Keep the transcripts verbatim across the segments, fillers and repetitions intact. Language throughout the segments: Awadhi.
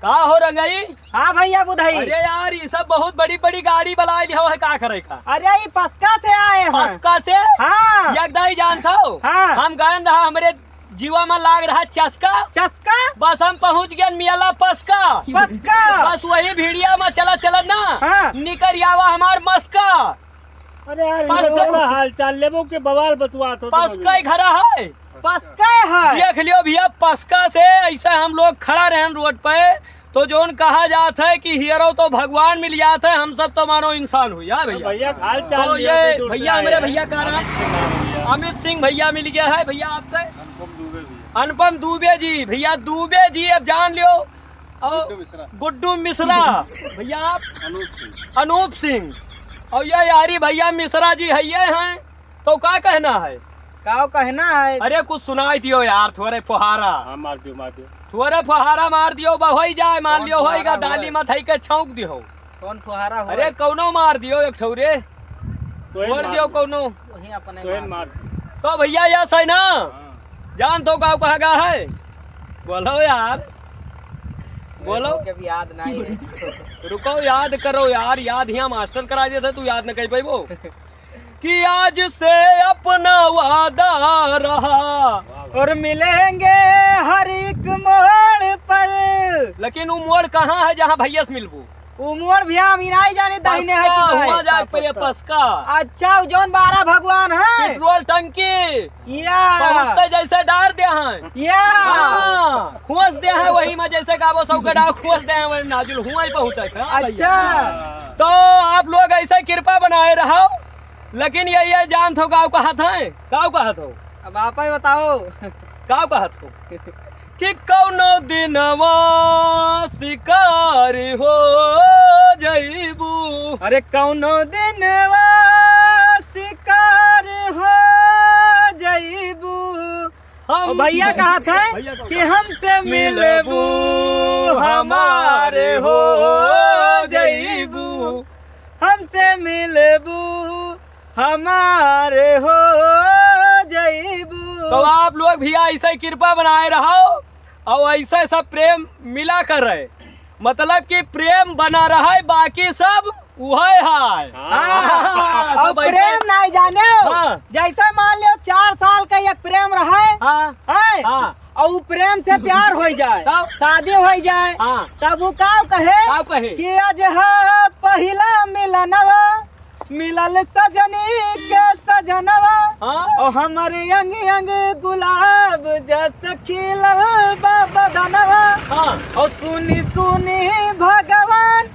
का हो रंगई? हाँ भैया बुधई। अरे यार, ई सब बहुत बड़ी बड़ी गाड़ी बलाइ लिहो है, का करे का? अरे, ई पसका से आए हैं। पसका से? हाँ। एक दाई जानत हो? हाँ। हम गयन रहा, हमरे जीवा में लाग रहा चस्का। चस्का? बस हम पहुँच गयन मियाला पसका। पसका? बस वही भिड़िया में चलत चलत ना, हाँ। निकर आवा हमार मस्का। अरे यार, पसका। इनका हाल चाल लेबो के बवाल बतुआत हो तुम पसका अभी। ही घरा है। पसका है। देख लियो भैया, पसका से ऐसा हम लोग खड़ा रहन रोड पे, तो जौन कहा जात है कि हियरो तो भगवान मिल जात है, हम सब तो मानो इंसान हुई, हाँ भैया। भैया, हाल चाल तो लियो ये तो दूर से भैया, आए हमरे हैं। भैया का नाम? अमित सिंह भैया मिल गया है भैया आपसे। अनुपम दुबे भैया। अनुपम दुबे जी, भैया दुबे जी, अब जान लियो। और गुड्डू मिश्रा। गुड्डू मिश्रा। भैया आप? अनूप सिंह। अनूप सिंह। और ये यारी भैया मिश्रा जी है, ये हैं। तो का कहना है? का कहना है? अरे कुछ सुनाई दियो यार, थोड़े फुहारा। हाँ, मार दियो, मार दियो। थोड़े फुहारा मार दियो, बहोई जाए, मान कौन लियो, फुहारा होइगा, हुआ दाली है? मथई के छौंक दियो। कौन फुहारा हुआ अरे है? कौनो मार दियो एक ठौरे। कोई छोड़ मार दियो दियो। कौनो। वही अपने तो मार मार दियो। तो भैया, यस है ना? हाँ। जान तो का कहा गा है? बोलो यार, बोलो। मेरे को भी याद नहीं है। रुको, याद करो यार, याद हियाँ मास्टर करा देते, तू याद न कर पाइबो। कि आज से अपना वादा रहा। और मिलेंगे हर एक मोड़ पर। लेकिन वो मोड़ कहाँ है जहाँ भैया से मिलबू? वो मोड़ भैया हम ही नहीं जाने, दाहिने है कि पसका, बाएं। हुआ जाए पसका, पहले पसका। पसका। अच्छा, वो जौन बारह भगवान है। पेट्रोल टंकी। या। पहुँचते जैसे डार दे हैं। या। हाँ, खोस दे हैं वही में, जैसे का वो सौ के डार खोस दे हैं, वही नाजुल हुआ ही पहुँचे थे। हाँ भैया। अच्छा। तो आप लोग ऐसे कृपा बनाए रहो। लेकिन ये, ये जानत हो काव कहत है? काव कहत हो? अब आप ही बताओ। काव कहत हो? कि कौनो दिनवा शिकार हो जइबू। अरे कौनो दिनवा शिकार हो जइबू। हम ओ भैया कहत है भैया कहत कि है। हमसे मिलबू, हमारे हो जइबू। हमसे मिलबू, हमारे हो जइबू। तो आप लोग भी ऐसे कृपा बनाए रहो और ऐसे सब प्रेम मिला कर रहे, मतलब कि प्रेम बना रहे, बाकी सब उहे हाय। हाँ। हाँ, और सब ऐसे प्रेम नहीं जाने हो। हाँ। जैसे मान लियो चार साल का एक प्रेम रहे, हाँ। है? हाँ। और उ प्रेम से प्यार हो जाए, तब? शादी हो जाए, हाँ। तब वो काव कहे? काव कहे? कि आज है पहिला मिलनवा, मिलल सजनी के सजनवा, हाँ। और हमरे अंग अंग गुलाब जस खिलल बा बदनवा। हाँ। और सुनी सुनी भगवान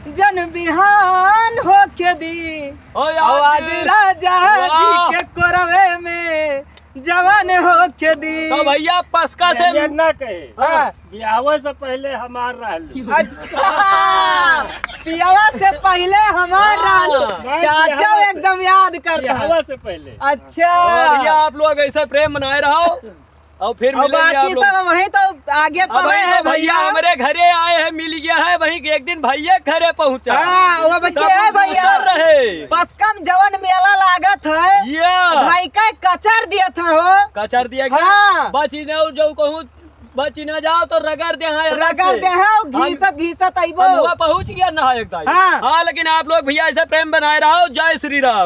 जन बिहान होके दी। ओ यार। और आज राजा जी वाह। के कोरवे में जवान होके दी। तो भैया पसका से ये ना कहे। हाँ। बियाहवा से पहले हमार रहल। अच्छा, पियावा से पहले हमार हाँ। रहल। नहीं, चाचा बियाहवा से। एकदम याद करता है। बियाहवा से पहले। अच्छा। तो भैया आप लोग ऐसे प्रेम बनाए रहो और फिर और मिलेंगे आप बाकी लोग। सब वहीं तो आगे अब पड़े वहीं हैं तो भैया भैया। हमरे घरे आए हैं, मिल गया है, वहीं के एक दिन भैया के घरे पहुँचा। हाँ, वो बच्चे तब है वो भैया। दूसर रहे। पसका में जवन मेला लागत है, या। भाई का कचर दिया था हो। कचर दिया क्या? हाँ। बची न जो कहूँ, बची न जाओ तो रगड़ दे हैं अलग रगड़ से। दे हैं, हम घीसत घीसत आइबो। हम हुआ पहुँच गया ना एक दाई। हाँ। हाँ, लेकिन आप लोग भैया ऐसे प्रेम बनाए रहो। जय श्री राम।